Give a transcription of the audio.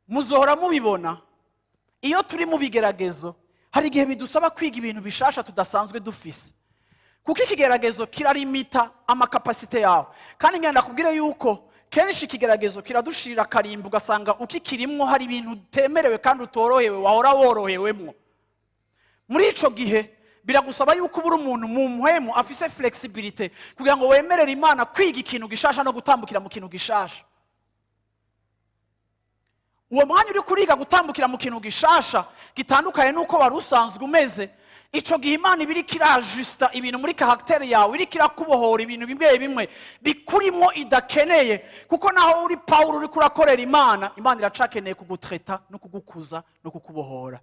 Muzohora mubibona, iyo turi mu bigeragezo hari igihe bidusaba kwiga ibintu bishasha tudasanzwe dufise, kuko ikigeragezo kirarimita ama capacités yawe. Kandi ngenda kubwire yuko kenshi ikigeragezo kiradushirira akarimbi, ugasanga ukikirimwo hari ibintu utemerewe kandi utorohewe wahora worohewemwo. Muri ico gihe biragusaba yuko ubura umuntu mu mpwemu afise flexibilité kugira ngo wemerere Imana kwiga ikintu gishasha no gutambukira mu kintu gishasha. Uwo mwanya uri kuriga gutambukira mu kintu gishasha gitandukanye n'uko wari usanzwe umeze, ico gihe Imana iba iriko irajusta ibintu muri caractère yawe, iriko irakubohora ibintu bimwe bimwe bikurimwo idakeneye, kuko naho uri Pawulo uriko urakorera Imana, Imana iracakeneye kugutreta no kugukuza no kukubohora.